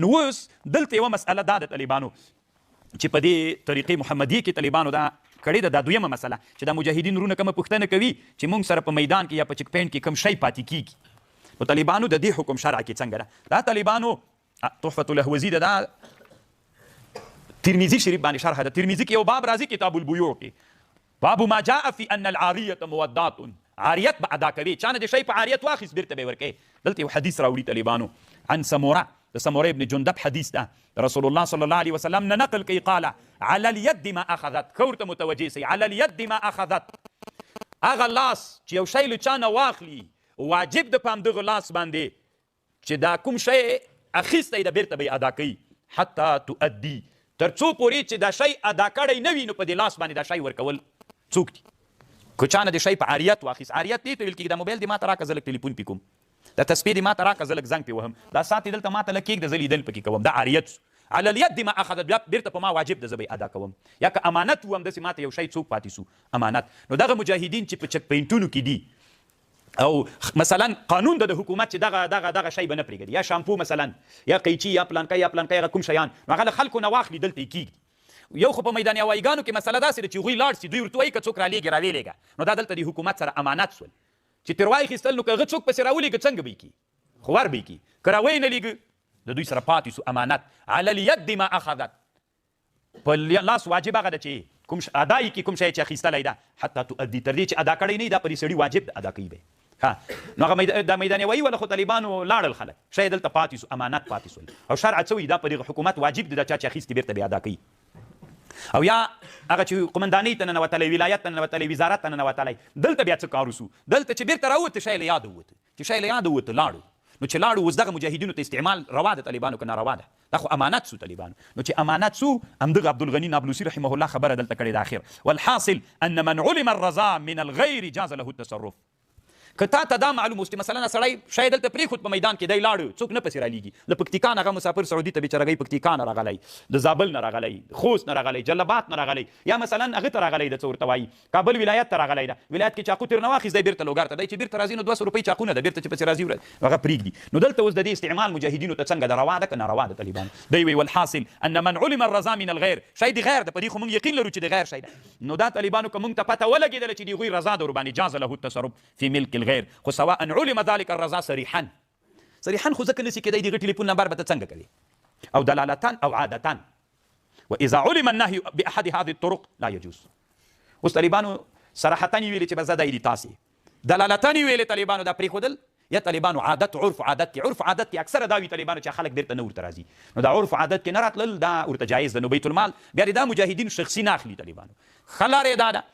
نو اوس دلته یوه مسئله دا ده طالبانو چې په دې طریقې محمدیې کې طالبانو دا کړې ده. دا دویمه مسئله چې دا مجاهدین وروڼه کومه پوښتنه کوي چې مونږ سره په میدان کې یا په چک پینټ کې کوم شی پاتې کیږي، نو طالبانو د دې حکم شرع کې څنګه ده؟ دا طالبانو تحفة الاحوزي ده، دا ترمذي شریف باندې شرح ده. ترمذي کې یو باب راځي کتاب البیوع کې، باب ما جاء فی ان العاریة مودات، عاریت به ادا کوي، چا نه دې شی په عاریت واخیست بیرته به یې ورکوې. دلته یو حدیث راوړي طالبانو عن سموره، د سموره ابن جندب حدیث ده، د رسول الله صلی الله علیه وسلم نه نقل کوي، قال علی الید ما اخذت. ښه ورته متوجه سئ، علی الید ما اخذت، هغه لاس چې یو شی له چا نه واخلي واجب ده په همدغه لاس باندې چې دا کوم شی اخیستی ده بیرته به یې ادا کوي، حتی تؤدي، تر څو پورې چې دا شی ادا کړی نه وي نو په دې لاس باندې دا شی ورکول څوک دي. که چا نه د شی په عاریت واخیست، عاریت دې ته ویل کېږي دا موبایل دې ماته راکړه زه لږ ټلیفون پې کوم، دا تسپې دې ماته راکړه زه لږ زنګ پې وهم، دا ساعت دې دلته ماته لږ کېږده زه لیدل پکې کوم، دا عاریت سو. علی الید ما اخذت، بیا بیرته په ما واجب ده زه به یې ادا کوم. یا که امانت وو همداسې ماته یو شی څوک پاتې سو امانت. نو دغه مجاهدین چې په چک پوینټونو کې دي او مثلا قانون د حکومت چې دغه دغه دغه شی به نه پرېږدي، یا شامپو مثلا، یا قیچي، یا پلانکی یا پلانکی هغه کوم شیان، نو هغه له خلکو نه واخلي دلته یې کېږدي. یو خو په میدان هوایګانو کې مسله داسې ده چې هغوی لاړ سي دوی ورته وایي که څوک رالیږي راویلېږه، نو دا دلته د حکومت سره امانت سول چې ترې وایخیستل، نو که هغه څوک پسې راولیږه څنګه به یې کړي؟ خو ور به یې کړي، که راویې نه لیږه د دوی سره پاتې سو امانت. علی الید ما اخذت، په لاس واجب هغه ده چې کوم ادا یې کړي کوم شی چې اخیستلی ده، حتی تؤدي، تر دې چې ادا کړی نه دا په دې سړي واجب ده ادا کوي به. ها نو هغه د میدان هوایي وله خو طالبانو لاړل خلک، شی دلته پاتې سو امانت پاتې سول. او شرع څه وایي؟ دا په دغه حکومت واجب دی دا چا چې اخیستي بیرته به ادا کوي. او یا هغه چې قومندانۍ ته ننوتلی، ولایت ته ننوتلی، وزارت ته ننوتلی، دلته بیا څه کار وسو؟ دلته چې بیرته راووته شی له یاده ووته، چې شی له یاده ووته لاړو، نو چې لاړو اوس دغه مجاهدینو ته استعمال روا ده طالبانو که ناروا ده؟ دا خو امانت سو طالبانو. نو چې امانت سو همدغه عبدالغني نابلوسي رحمه الله خبره دلته کړې ده اخر، والحاصل ان من علم الرضا من الغیر جاز له التصرف. که تا ته دا معلوم اوس چې مثلا سړی شی دلته پرېښود په میدان کې دی لاړو څوک نه پسې رالیږي، له پکتیکا نه هغه مسافر سعودي ته بیچارهګۍ پکتیکا نه راغلی، د زابل نه راغلی، خوست نه راغلی، جلال آباد نه راغلی، یا مثلا هغه ته راغلی ده څه ورته وایي کابل ولایت ته راغلی ده، ولایت کې چاقو ترنه واخیست دی بیرته لوګر ته دی، چې بیرته راځي نو 200 روپۍ چاقونه ده بیرته چې پسې راځي هغه پرېږدي. نو دلته اوس د دې استعمال مجاهدینو ته څنګه ده، روا ده که ناروا ده طالبانو؟ دی وایي والحاصل ان من علم الرضا من الغیر، شی د غیر ده په دې خو مونږ یقین لرو چې د غیر شی ده. نو دا طالبانو که مونږ ته پته ولګېدله چې د هغوی رضا ده ورباندې جاز له التصرف فی ملک الغیر، خو سواء علم ذلک الرضا صریحا، صریحا خو ځکه نسی کېدای د هغه ټلیفون نمبر به ته څنګه کوې، او دلالتا او عادتا، واذا علم النهي باحد هذه الطرق لا يجوز. اوس طالبانو صراحتا یې ویلي چې بس دا دي تاسې، دلالتا یې ویلي طالبانو دا پرېښودل، یا طالبانو عادت عرف عادت کې، عرف عادت کې اکثره دا وي طالبانو چې خلک بیرته نه ورته راځي، نو دا عرف عادت کې نه راتلل دا ورته جایز ده. نو بیت المال بیا دا مجاهدین شخصي نه اخلي طالبانو، ښه لاره یې دا ده،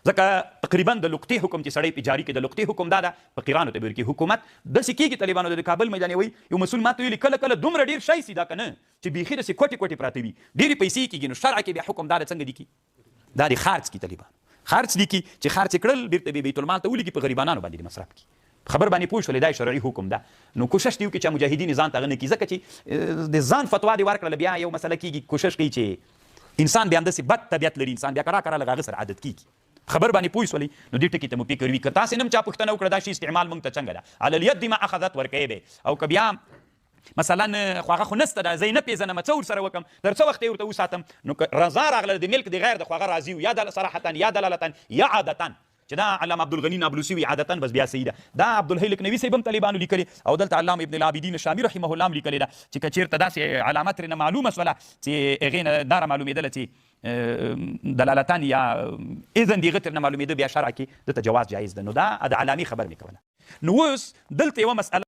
ځکه تقریبا د لقطې حکم چې سړی په جاري کې د لقطې حکم دا ده په قیرانو ته به ورکړي حکومت داسې کېږي طالبانو د کابل میدان وایي یو مسؤل ماته ویلي کله کله دومره ډېر شی سي دا که نه چې بیخي داسې کوټې کوټې پراته وي ډېرې پیسې کېږي، نو شرع کې بیا حکم دا ده څنګه دي کي دا دې خرڅ کړي طالبانو خرڅ دي کي چې خرڅ یې کړل بیرته به بیت المال ته ولیږي په غریبانانو باندې دې مصرف کړي. خبر باندې پوه شولې دا شرعي حکم ده. نو کوشش دې وکړي چې مجاهدین ځان ته هغه نه کړي، ځکه چې د ځان فتوا دې ورکړله بیا یو مسله کېږي، کوشش کوي چې انسان بیا همداسې بد طبیعت لري، انسان بیا کرا کرا له هغه سره عادت کېږي. خبر باندې پوه شولې نو دې ټکي ته مو فکر وي. که تاسې نم چا پوښتنه وکړه دا شی استعمال مونږ ته څنګه ده، علی الید ما اخذت ورکوې به، او که بیا مثلا خو هغه خو نسته ده زه یې نه پېژنم څه ورسره وکړم تر څه وخته یې ورته وساتم، نو که رضا راغله د ملک د غیر د خو هغه راضي یا صراحتا یا دلالتا یا عادتا، چې دا علامه عبدالغني نابلوسي وي عادتا بس بیا صحیح ده. دا عبدالحی لکنوي صاحب هم طالبانو لیکلې او دلته علامه ابن العابدین شامي رحمه الله هم لیکلې ده چې که چېرته داسې علامه ترېنه معلومه سوله چې هغې نه دا را معلومېدله چې دلالتان یا اذن د هغه ترېنه معلومېده بیا شرع کې دته جواز جایز ده. نو دا د علامې خبر مې کوله. نو اوس دلته یوه مسئله